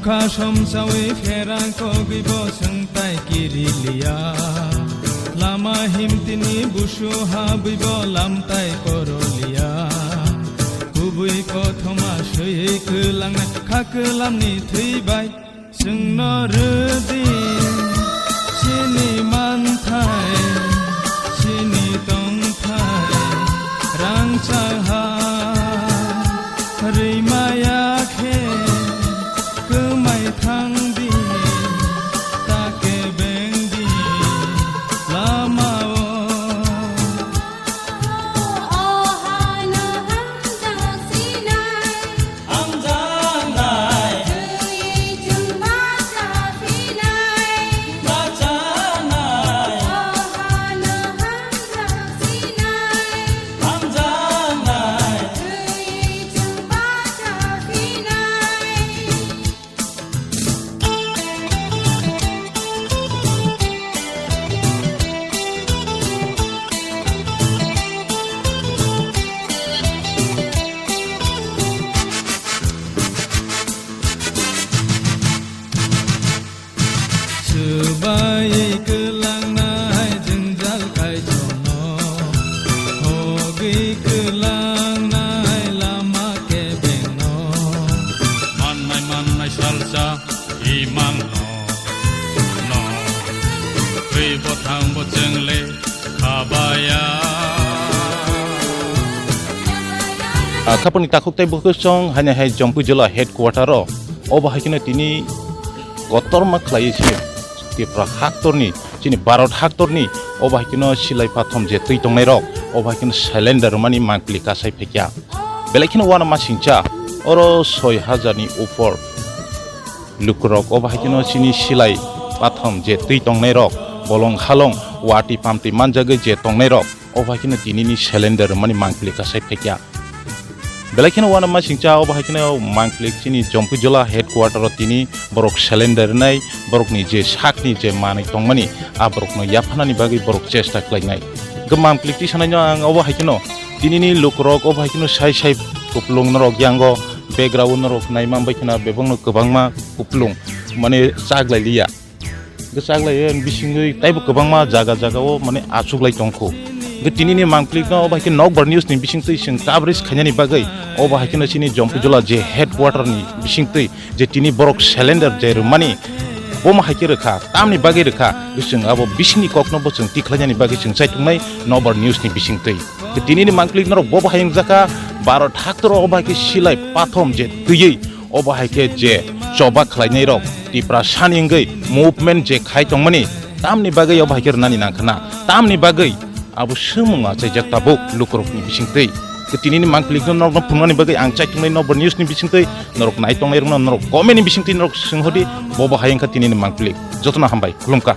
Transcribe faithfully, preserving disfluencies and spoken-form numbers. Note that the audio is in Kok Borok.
Kha somsawi pherang kogwi bo swngtai kiriliya. Lama himtini busu habwi bo lamtai koroliya. Kubui kothoma swiwi kwlangnai kha kwlamni thwi bai. Chwngno rwdi chini manthai, chini tongthai, rangchak ha rwimaya khe kwmai thangdi, ta kebengdi lama-o. Swbai kwlangnai jwngjal kaitorno, hogwi kwlangnai lama kebengno. Mannai mannai salsa imangno, no, twi bo thang bo chwngle khabaya. Ah, khapangni takhuk tei bwkhwsong haino hai Jampui jila headquarter o, obo hai kheno tini kotorma khlaiwi chini Tripura haktorni, chini Bharat haktorni, obo hai kheno silai pathom je twi tongnai rok, obo hai kheno cylinder rwmani mangpili kasai phaikha. Belai kheno uanama singcha, oro soi hajar ni upor lukurok, obo hai kheno chini silai pathom je twi tongnai rok, bolong halong, watwi pamtwi manjagwi je tongnai rok, obo hai kheno tinini cylinder rwmani mangpili kasai phaikha. Belai kheno uanama singcha, obo hai kheno mangpili chini Jampui jila headquarter o tini borok cylinder rwnai, borokni je sakni je manwi tongmani, a borokno yaphanani bagwi borok chesta khlainai. Hwnkhe mangpili tisanaino ang obo hai kheno tinini lukurok obo hai kheno sai sai kupulung norok yango background norok naima bai kheno bebakno kwbangma kupulung mane chaklai liya. Hwnkhe chaklai bisingwi taibo kwbangma jaga jaga o mane achuklai tongkho. Hwnkhe tinini mangpili no obo hai khe Nokbar News ni bisingtwi chwng coverage khainani bagwi obo hai kheno chini Jampui jila je headquarter ni bisingtwi je tini borok cylinder je rwmani, bomo hai khe rwkha, tamni bagwi rwkha, chwng abo bisingni kokno bo chwng tikhlainani bagwi chwng chaituknai Nokbar News ni bisingtwi. Tinini mangpili norok bobo hai wngjakha, Bharat haktor o obo hai khe silai pathom je twiwi obo hai khe je choba khlainai rok Tiprasani wngwi movement je khai tongmani, tamni bagwi obo hai khe rwnani nangkhana, tamni bagwi abo swngmung achaijak tabuk lukurokni bisingtwi. Tei tinini mangpili no norokno phunuknani bagwi ang chaituknai Nokbar News ni bisingtwi, norok nai tongnai rokno norok comment ni bisingtwi norok swnghodi, bobo hai wngkha tinini mangpili. Jotono hambai, khulumkha.